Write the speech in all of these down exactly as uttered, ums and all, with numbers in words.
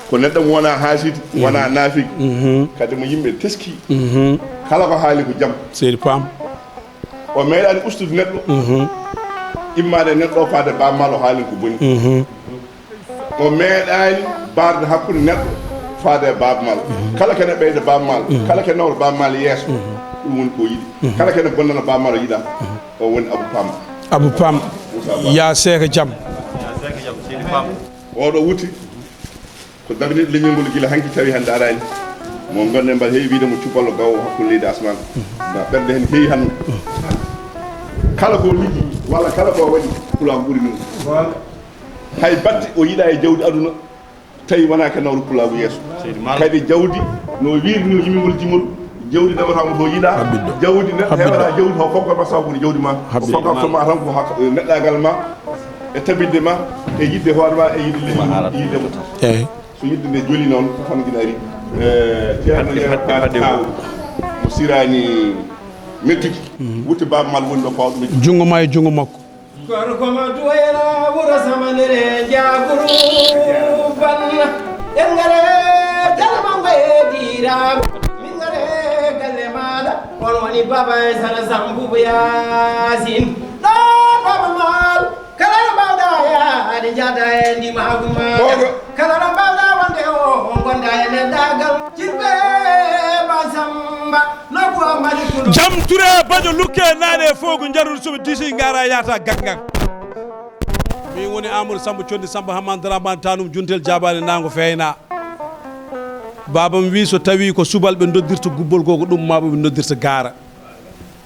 Ko neɗɗo mo wona haasidi, wona naafiki, kadi mo yimɓe teski. Kala ko haali ko jam. Seydi Pam. O meeɗaani ustude neɗɗo. Immaade neɗɗo o faade Baaba Maal o haalin ko boni. O meeɗaani barde hakkunde neɗɗo faade e Baaba Maal. Kala kene ɓeyda Baaba Maal, kala kene nawra Baaba Maal yeeso, ɗum woni ko o yiɗi. Kala kene bonnana Baaba Maal o yiɗa, o woni Abu Pam. Abu Pam, Moussa Ba. Ya seeka jam. Oɗo wuti ko darni leñol ngol gila hanki tawi hannde araani. Mo ngonɗen mbaɗa heewi wiide mo cuballo gawo hakkunde leydi asmaan. Nda ɓernde hen heewi hannde. Kala ko ligi walla kala ko waɗi, Pulaar ɓuri ɗum. Hay batte o yiɗa e jawdi aduna, tawi wona ka nawru Pulaagu yeeso. Kadi jawdi no wiiri ni o yimingol jimol, jawdi nawata mo to yiɗa, jawdi ne hewata jawdi to kokko ma sabu ni jawdi ma. Kokko to ma tan ko hak-, neɗɗagal ma, e tabinde ma, e yidde hoore ma, e yidde leydi, yidde mo. Eyi. So yidde nde joli noon, ko tan gina ari. Eh, Ceerno Yero Taal Taal, mo sirani mettuki, wutte Baaba Maal woni ɗo fawɗo mettuki. Junngo ma e junngo makko. Gorko mo duwayra wuro samanere jaguru banna. En ngare galle mango e dirago. Min ngare galle maɗa. On woni baba e sara sambubu yasin. Ɗo Baaba Maal. Kala no mbawɗa yaade jada e ndimagu ma. Kala no mbawɗa wonde o, o gonda e neɗɗagal. Jirɓe Basamba. Jam Touré, Badio Lukke, naaɗe e Foogu, njarru suɓe disi, ngara yata gangan. Min woni Amadou Samba Condi Samba Hamane Dramane Tanum Juntel Jabani Nango Feyna. Babam wi so tawi ko subalɓe noddirta gubbol goo, ko ɗum ma ɓe noddirta gaara.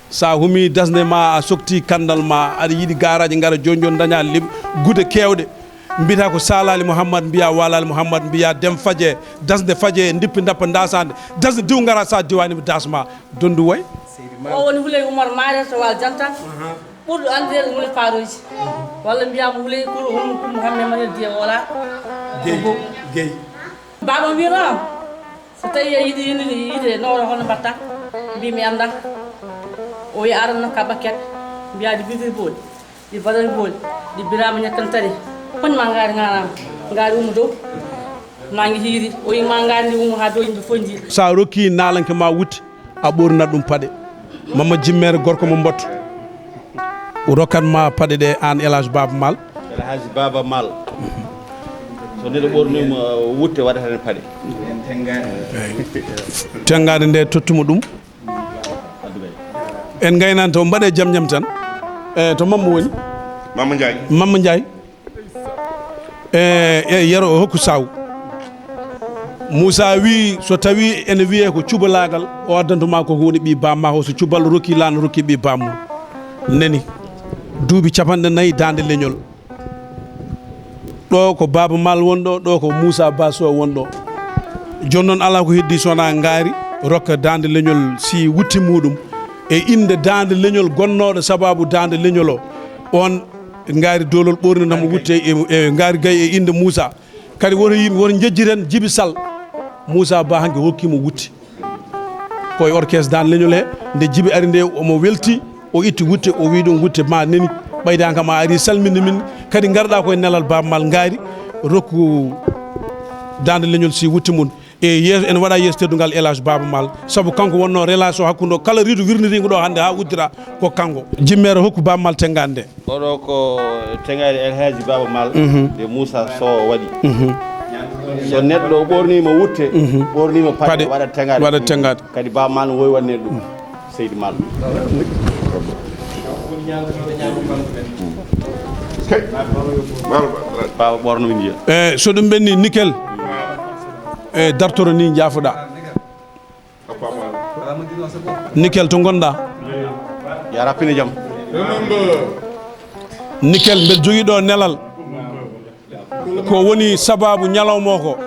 Sa humi dasnde ma, a sokti kandal ma, aɗa yiɗi gaaraaji ngara joni joni daña lib-, gude kewɗe. Mbiyata ko Salali Mouhammad, mbiya Walali Mouhammad, mbiya Dem Faje, dasde Faje, dippi dappa dasande, dasde diw ngara sa diwani mi dasma, dondu way. O woni Huley Umar Maare to Wal Janta, ɓurɗo anndireede Huley Faaruuji. Walla mbiyaama Huley Kuru Ummu Kummu Hamme Manel Diye Wola. Guèye, Guèye. Baaba wiyno am, so tawi a yiɗi yiɗi yiɗe nawra hono mbatta, mbi mi annda. O wi aran nokka bakket, mbiya ɗi bidiri booli, ɗi badari booli, ɗi birama ñakkantari. Koñ ma ngaari ngarama, ngaari umma dow, nangi hiiri. O wi ma ngaari ndi umma ha dow yimɓe fof njiiɗi. Sa rokki naalanke ma wutte, a ɓornat ɗum paɗe. Mamma Jimmeere gorko mo mbattu. O rokkat ma paɗe ɗe an El Hadj Baba Maal. El Hadj Baba Maal. So neɗɗo ɓornima wutte waɗata hen paɗe. Tengaade nde tottuma ɗum. En ngaynan to mbaɗe jam jam tan. E to Mamma woni? Mamma Ndiaye. Mamma Ndiaye. E, e Yero o hokku saw. Moussa wi so tawi ene wiye ko cubalagal, o addantuma ko woni ɓi bamma o, so cuballo rokki lan rokki ɓi bammu. Nani. Duuɓi capanɗe nayi daande leñol. Ɗo ko Baba Maal wonɗo, ɗo ko Moussa Basso wonɗo. Jooni noon alaa ko heddi so wonaa ngaari rokka daande leñol si wutte muɗum. E innde daande leñol gonnooɗo sababu daande leñol o. On ngaari doolol ɓoorni namo wutte e, e ngaari gay e innde Moussa. Kadi woto yimɓe, woto njejjiten Jibi Sall. Moussa Ba hanki hokkimo wutte. Ko e orchestre Dande Leñol he, nde Jibi ari nde, omo welti, o itti wutte, o wi ɗum wutte ma neni. Ɓayde an kam a ari salminde min, kadi ngarɗa koye nelal Baba Maal ngaari, rokku Dande Leñol si wutte mum. E yeeso, ene waɗa yeeso teddungal El Hadj Baba Maal, sabu kanko wonno relation hakkunde o, kala riido wirniriingo ɗo hannde ha uddita ko kanko. Jimmeere hokku Baba Maal tengaade nde. Oɗo ko tengaade El Hadji Baba Maal, mhm, nde Moussa Sow waɗi. Mhm. So neɗɗo ɓornima wutte, mhm, ɓornima paɗe, paɗe, waɗa tengaade. Waɗa tengaade. Kadi Baba Maal no wowi waɗnede ɗum. Seydi Maal. Baba ɓorno min njiya. E so ɗum ɓenni, Nickel. E dartoro ni jaafoɗa. Nickel, to ngonɗa? Yara pine jam. Nickel, mbeɗa jogii ɗo nelal. Ko woni sababu ñalawma o ko?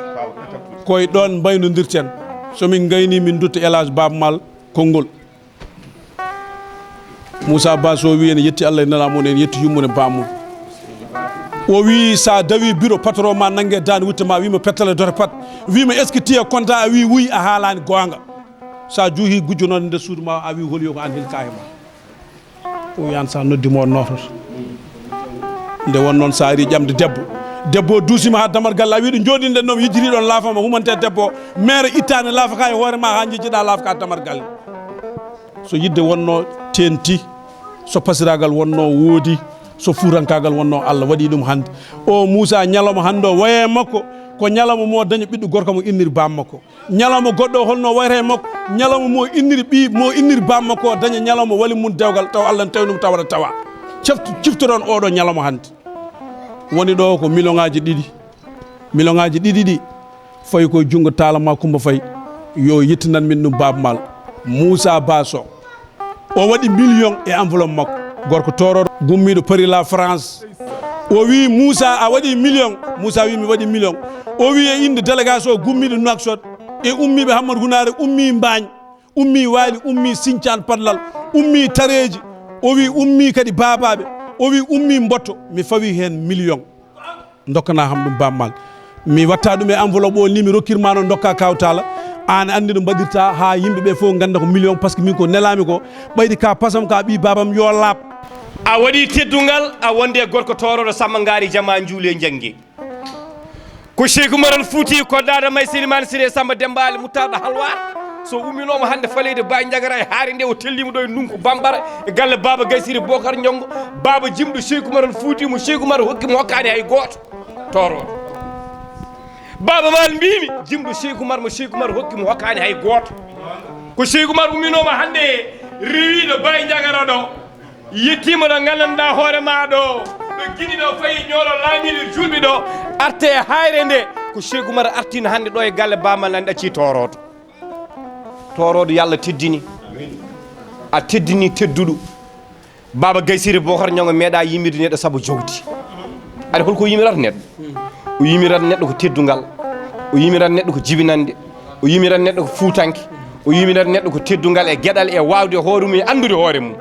Koye ɗon mbaynodirten. So min ngayni, min dutto El Hadj Baba Maal konngol. Moussa Ba Sow wi ene yetti Allah e nelaaɗo mum, ene yetti yummum e bammum. O wi sa dawi bureau patron ma, nangue dande wutte ma, wima pettale dote pat. Wima est-ce que tiya konta? A wi wuy, a haalani goonga. Sa juuhi gujjo noon e nder suudu ma, a wi holi yo ko an heli kaahe ma. O wiyan sa noddi mo, o noototo. Nde won noon, sa ari ƴamde debbo, debbo o duusima ha dammal galle, a wi ɗo jooɗinɗen noon, yejjiti ɗon laafama, humante debbo o, meere ittaande laafaka e hoore ma, ha jejjiɗa laafaka dammal galle. So yidde wonno, teenti. So pasiragal wonno, woodi. So fuutankaagal wonno, Allah waɗi ɗum hannde. O Muusa, ñalawma hannde o waya e makko, ko ñalawma mo daña ɓiɗɗo gorko mo inniri baam makko. Ñalawma goɗɗo o holno wayata e makko? Ñalawma mo inniri ɓi, mo inniri baam makko o daña ñalawma wali mum dewgal, taw Allah ne tawi ɗum, tawa tawa. Ciftu, ciftoɗon oɗo ñalawma hannde. Woni ɗo ko million ŋaaji ɗiɗi. Million ŋaaji ɗiɗi ɗi fawi koye junngo Talla Macoumba Faye, yo yettinan min ɗum Baaba Maal. Muusa Ba Soh, o waɗi million e enveloppe makko. Gorko toorooɗo gummiiɗo Paris, la France. O wi, "Muusa, a waɗi million?" Muusa wi, "Mi waɗi million." O wi, "E innde délégation gummiiɗo Nouakchott, e ummiiɓe Hammat Hunaare, ummii Mbaañ, ummii Waali, ummii Siñcaan Padlal, ummii Tareeji." O wi, "Ummii kadi Baabaaɓe." O wi, "Ummii Mbotto, mi fawi heen million." Ndokkana kam ɗum Baaba Maal. Mi watta ɗum e enveloppe o ni, mi rokkirma noon, ndokka Kaw Talla. Aan anndi no mbaɗirta ha yimɓe ɓe fof ngannda ko million, par ce que min ko nelami ko, ɓayri ka pasam ka ɓii baabam yo laaɓ. A waɗi teddungal, a wonde e gorko toorooɗo Samba Ngaari Jama Njuule Njannge. Ko Cheikh Oumar Al Fouti, ko Daada May Selimane Siré Samba Demba Ali Moutarɗo Halwar. So umminooma hannde faleede Baye Njagara e haare nde, o tellima ɗo e ndunku Bambara e galle Baaba Gaysiri Bokar Ñongo, Baaba jimɗo Cheikh Oumar Al Fouti mo Cheikh Oumar hokki mo hokkaani hay gooto. Toorooɗo. Baaba Maal mbimi, jimɗo Cheikh Oumar mo Cheikh Oumar hokki mo hokkaani hay gooto. Ko Cheikh Oumar umminooma hannde rewiiɗo Baye Njagara ɗo. Yettiima ɗo nganndanɗaa hoore ma ɗo. Ɗo Gini ɗo fayi ñoolo laamiiɗo juulɓe ɗo. Arte e haayre nde. Ko Cheikh Oumar artino hannde ɗo e galle Baaba Maal nani ɗaccii toorooɗo. Toorooɗo yo Allah teddini. A teddini tedduɗo. Baaba Gaysiri Bokar Ñongo meeɗa yimirde neɗɗo sabu jawdi. Aɗa holko yimirata neɗɗo? O yimirat neɗɗo ko teddungal. O yimirat neɗɗo ko jibinande. O yimirat neɗɗo ko fuutanke. O yimirat neɗɗo ko teddungal e geɗal e waawde hoore mum e anndude hoore mum.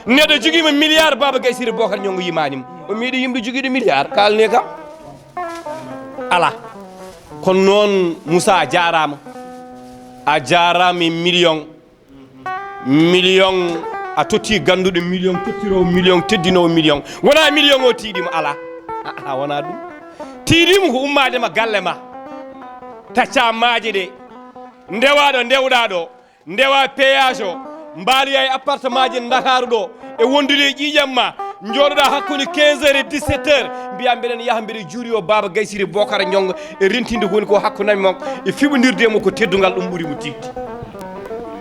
Neɗɗo jogiima milliard, Baaba Gaysiri Bokar Ñongo yimaani mo. O miiɗo yimɗo jogiiɗo milliard. Kaalne kam. Alaa. Kono noon, Moussa, a jaaraama. A jaaraama e million. Million, a totti gannduɗo million, tottiroowo million, teddinoowo million. Wonaa million o tiiɗiima, alaa. Aa, wonaa ɗum. Tiiɗiima ko ummaade ma galle ma. Tacca maaje ɗe. Ndewa ɗo ndewɗaa ɗo. Ndewa péage o. Mbaaloya e appartement ji Ndakaaru ɗo. E wondude e ƴiiƴam ma. Njooɗoɗaa hakkunde quinze heures e dix-sept heures. Mbiya mbeɗen yaha mbeɗa juuri o Baaba Gaysiri Bokar Ñongo. E rentinde ko woni ko hakkunde am e makko. E fiɓondirde e mo ko teddungal, ɗum ɓuri mo tiiɗde.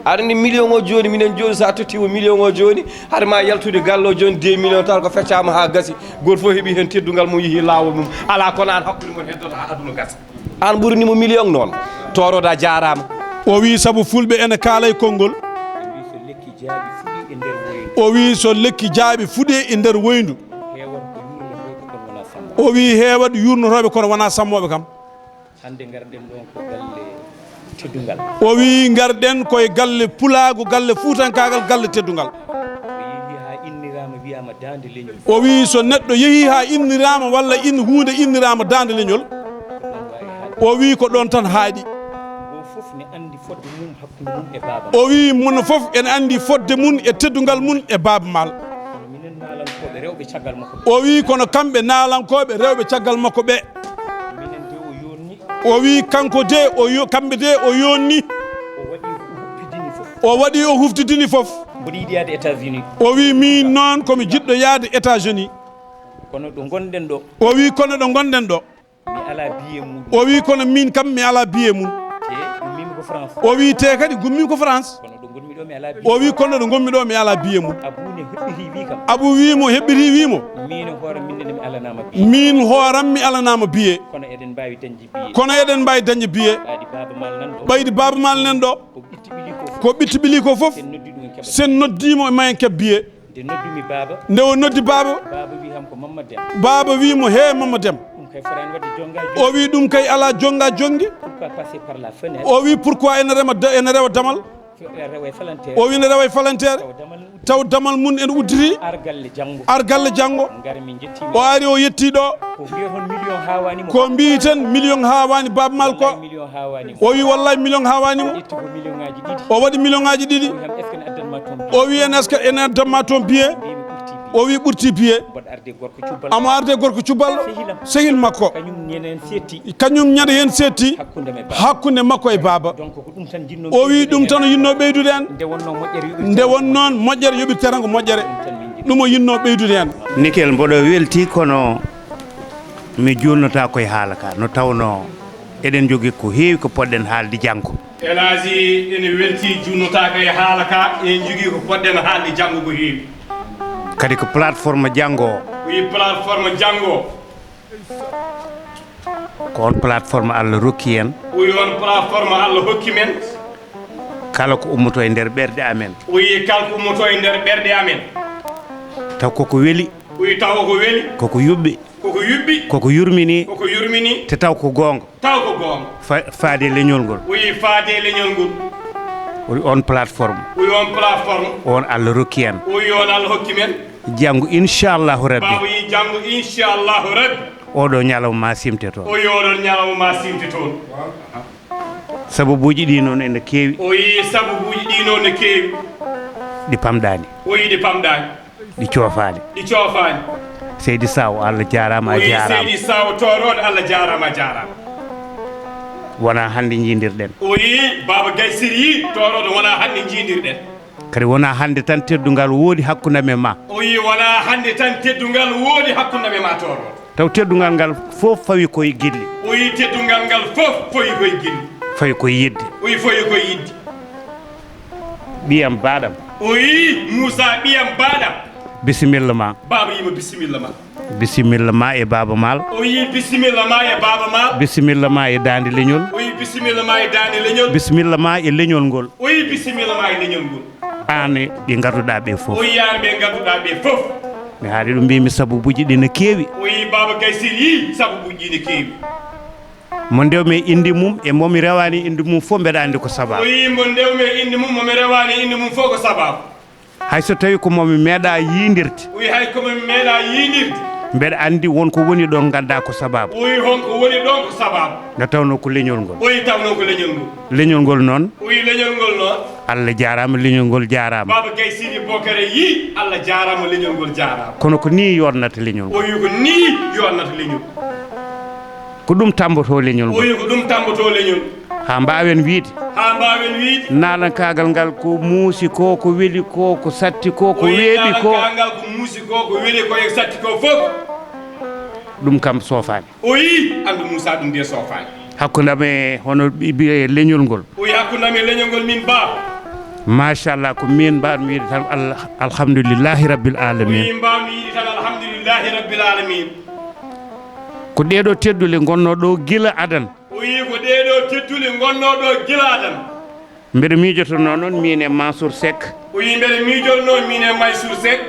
Aɗa anndi million o jooni, minen jooni so a tottiima million o jooni, haɗa ma yaltude galle o jooni deux millions, tawa ko feccaama haa gasi. Gooto fof heɓi heen teddungal mum, yehi laawol mum. Alaa kono aan hakkunde mon heddoto haa aduna gasa. Aan ɓurani mo million noon. Toorooɗo a jaaraama. O wi sabu fulɓe ene kaala e konngol. Ɓe mbi so lekki jaaɓi fuɗi e nder woyndu. O wi so lekki jaaɓi fuɗi e nder woyndu. Heewat ko yurnotooɓe kono wonaa sammo. O wi heewat yurnotooɓe kono wonaa sammooɓe kam. Hannde ngarɗen ɗoon ko galle teddungal. O wi ngarɗen koye galle pulaagu, galle fuutankaagal, galle teddungal. O yehi haa inniraama wiyaama daande leñol. O wi so neɗɗo yehi haa inniraama walla in huunde inniraama daande leñol. Ko ɗoon waawi haaɗde. O wi ko ɗoon tan haaɗi. Gooto fof ne anndi fodde mum hakkunde mum e Baaba Maal. O wi mono fof ene anndi fodde mum e teddungal mum e Baaba Maal. Kono minen naalankooɓe rewɓe caggal makko ɓe. O wi kono kamɓe naalankooɓe rewɓe caggal makko ɓe. Minen de o yonni. O wi kanko de o yo-, kamɓe de o yonni. O waɗi o huɓɓidini fof. O waɗi o huftidini fof. Mboɗo yiɗi yahde États-Unis. O wi min noon ko mi jiɗɗo yahde États-Unis. Kono ɗo ngonɗen ɗo. O wi kono ɗo ngonɗen ɗo. Mi alaa billet mum. O wi kono min kam mi alaa billet mum. Te ummiimi ko France. O wi te kadi gummi ko France. Kono ɗo ngonmi ɗo mi alaa billet. O wi kono ɗo ngonmi ɗo mi alaa billet mum. Abu ne heɓɓiti wi kam. Abu wi mo heɓɓiti wi mo. Min hooram min ne mi alanaama billet. Min hooram mi alanaama billet. Kono eɗen mbaawi dañde billet. Kono eɗen mbaawi dañde billet. Ɓaydi Baaba Maal nan ɗo. Ɓaydi Baaba Maal nan ɗo. Ko ɓitti ɓili ko fof. Ko ɓitti ɓili ko fof. Sen noddi ɗum en keɓa. Sen noddi mo ma en keɓ billet. Nde noddumi baaba. Nde o noddi baaba. Baaba wi ham ko Mamma Dem. Baaba wi mo, "He Mamma Dem." Ɗum kay fotaani waɗde jonnga jonngi. O wi, "Ɗum kay alaa jonnga jonngi." Pourquoi passer par la fenêtre? O wi, "Pourquoi ene rema da-, ene rewa damal?" Rewa e palanteer. O wi, "Ne rewa e palanteer." Taw damal ne uddi. Taw damal mum ene udditi. Ar galle janngo. Ar galle janngo. Ngar mi njetti mo. O ari o yetti ɗo. Ko mbiyaton million haawaani mo. Ko mbiyaten million haawaani Baaba Maal ko. Wallahi million haawaani mo. O wi, "Wallahi million haawaani mo." O ƴetti ko million ŋaaji ɗiɗi. O waɗi million ŋaaji ɗiɗi. O wi ham, "Est-ce que ne addan ma toon billet?" O wi, "En est-ce que ene addan ma toon billet?" Mbimi, O wi ɓurti piye. Mboɗo arde gorko cubbal. Amo arde gorko cubbal. Sehil am. Sehil makko. Kañum ñande heen seetti. Kañum ñande heen seetti. Hakkunde me baaba. Hakkunde makko e baaba. Donc ko ɗum tan jinnoo. O wi ɗum tan o yinnoo ɓeydude en. Nde wonnoo moƴƴere yoɓirtee. Nde won noon moƴƴere yoɓirtee tan ko moƴƴere. Ɗum tan min njiɗi. Ɗum o yinnoo ɓeydude en. Nikel, mboɗo welti, kono mi juulnotaako e haala ka. No tawnoo eɗen njogii ko heewi ko poɗɗen haalde janngo. El Hadji ene welti, juulnotaako e haala ka, eɗen njogii ko poɗɗen haalde janngo ko heewi. Kadi ko plateforme janngo o. Wi plateforme janngo o. Ko on plateforme Allah rokki en. Wi on plateforme Allah hokki men. Kala ko ummoto e nder ɓerɗe amen. Wi kala ko ummoto e nder ɓerɗe amen. Taw koko weli. Wi taw ko weli. Koko yuɓɓi. Koko yuɓɓi. Koko yurmini. Koko yurmini. Te taw ko goonga. Taw ko goonga. Fa-, faade e leñol ngol. O yi faade e leñol ngol. O yi on plateforme. O yi on plateforme. On Allah rokki en. O yi on Allah hokki men. Janngo, inchallahu rabbi. Baaba yi janngo, inchallahu rabbi. Oɗo ñalawma ma simte toon. O yi oɗon ñalawma ma simte toon. Sababuuji ɗi noon ene keewi. O yi sababuuji ɗi noon ne keewi. Ɗi pamɗaani. O yi ɗi pamɗaani. Ɗi coofaani. Ɗi coofaani. Seydi Saw, Allah jaaraama, a jaaraama. Seydi Saw, toorooɗo, Allah jaaraama, a jaaraama. Wonaa hannde njiindirɗen. O yi, Baaba Gay Siri yi, toorooɗo, wonaa hannde njiindirɗen. Kadi wonaa hannde tan teddungal woodi hakkunde amen ma. O yi, wonaa hannde tan teddungal woodi hakkunde amen ma, toorooɗo. Taw teddungal ngal fof fawi koye giɗli. O yi, teddungal ngal fof fawi koye giɗli. Fawi koye yiɗde. O yi, fawi koye yiɗde. Ɓiyam baaɗam. O yi, Muusa ɓiyam baaɗam. Bisimilla ma. Baaba yi mo bisimilla ma. Bisimilla ma e Baaba Maal. O yi, bisimilla ma e Baaba Maal. Bisimilla ma e daande leñol. O yi, bisimilla ma e daande leñol. Bisimilla ma e leñol ngol. O yi, bisimilla ma e leñol ngol. Aan e ɓe ngarduɗaa ɓe fof. O yi, aan ɓe ngarduɗaa ɓe fof. Mi haali ɗum, mbimi sababuuji ɗi ne keewi. O yi, Baaba Gay Siri yi, sababuuji ɗi ne keewi. Mo ndewmi e innde mum e mo mi rewaani innde mum fof, mbeɗa anndi ko sababu. O yi, mo ndewmi e innde mum, mo mi rewaani innde mum fof ko sababu. Hay so tawi ko mo mi meeɗa yiindirde. O yi, hay ko mo mi meeɗa yiindirde. Mbeɗa anndi won ko woni ɗon, nganndaa ko sababu. O yi, hon ko woni ɗon ko sababu. Nde tawnoo ko leñol ngol. O yi, tawnoo ko leñol ngol. Leñol ngol noon. O yi, leñol ngol noon. Allah jaaraama, leñol ngol jaaraama. Baaba Gay Siri Bokare yi, Allah jaaraama, leñol ngol jaaraama. Kono ko nii yooɗnata leñol ngol. O yi, ko nii yooɗnata leñol. Ko ɗum tammbotoo leñol ngol. O yi, ko ɗum tammbotoo leñol. Haa mbaawen wiyde. Haa mbaawen wiyde. Naalankaagal ngal ko muusi ko, ko weli ko, ko satti ko, ko weeɓi ko. O yi, naalankaagal ngal ko muusi ko, ko weli ko e satti ko fof. Ɗum kam soofaani. O yi, anndu Muusa, ɗum de soofaani. Hakkunde am e hono ɓi-, ɓi-, e leñol ngol. O yi, hakkunde am e leñol ngol min baaba. Machallah, ko min mbaawmi wiyde tan, Allah, alhamdulillahi rabbil alamin. O yi, mbaawmi wiyde tan, alhamdulillahi rabbil alamin. Ko ɗeeɗo teddule ngonnoo ɗo gila adan. O yi, ko ɗeeɗo teddule ngonnoo ɗo gila adan. Mbeɗa miijotonoo noon miin e Mansour Seck. O yi, mbeɗa miijotonoo miin e Mansour Seck.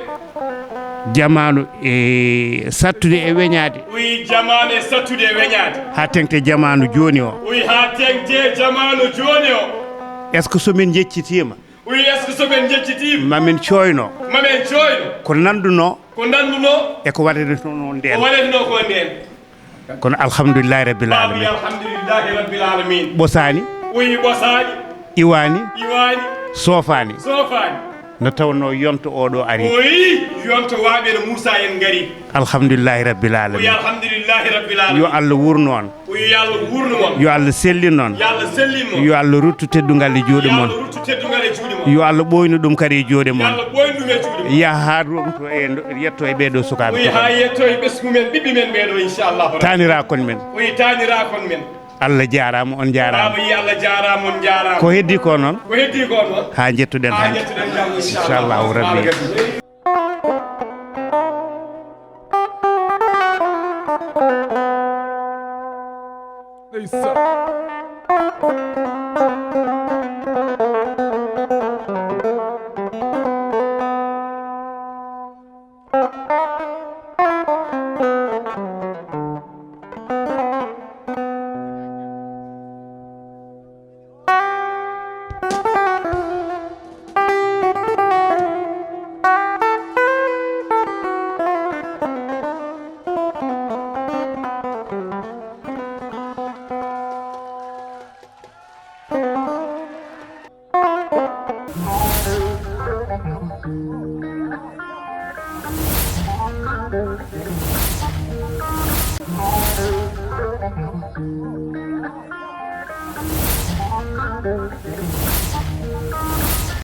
Jamaanu e sattude e weñaade. O yi, jamaanu e sattude e weñaade. Haa teŋti jamaanu jooni o. O yi, haa teŋti jamaanu jooni o. Est-ce que so min njeccitiima? O yi, est-ce que so min njeccitiima? Ma min cooyno. Ma min cooyno. Ko nanndunoo. Ko nanndunoo. E ko waɗetnoo ndeen. Ko waɗetnoo ko ndeen. Kono alhamdulillahi rabbil alamin. Alhamdulillahi rabbil alamin. Ɓosaani. O yi, ɓosaani. Iwaani. Iwaani. Soofaani. Soofaani. Nde tawnoo yonto oɗo ari. O yi, yonto waaɓe no Muusa en ngari. Alhamdulillahi rabbil alamin. O yi, alhamdulillahi rabbil alamin. Yo Allah wuurnu on. O yi, yo Allah wuurnu mon. Yo Allah sellin on. Yo Allah sellin mon. Yo Allah ruttu teddungal e juuɗe mon. Yo Allah ruttu teddungal e juuɗe mon. Yo Allah ɓooynu ɗum kadi e juuɗe mon. Yo Allah ɓooynu ɗum e juuɗe mon. Yaha haa ɗum to e ndo-, yetto e ɓee ɗoo sukaaɓe. O yi, haa yetto e ɓesngu men, ɓiɓɓe men ɓee ɗoo, inchallahu rabbi. Taaniraakon men. O yi, taaniraakon men. Allah jaaraama, on jaaraama. Baaba yi, Allah jaaraama, on jaaraama. Ko heddi ko noon. Ko heddi ko noon. Haa njettuɗen hanki. Haa njettuɗen janngo, inchallahu rabbi.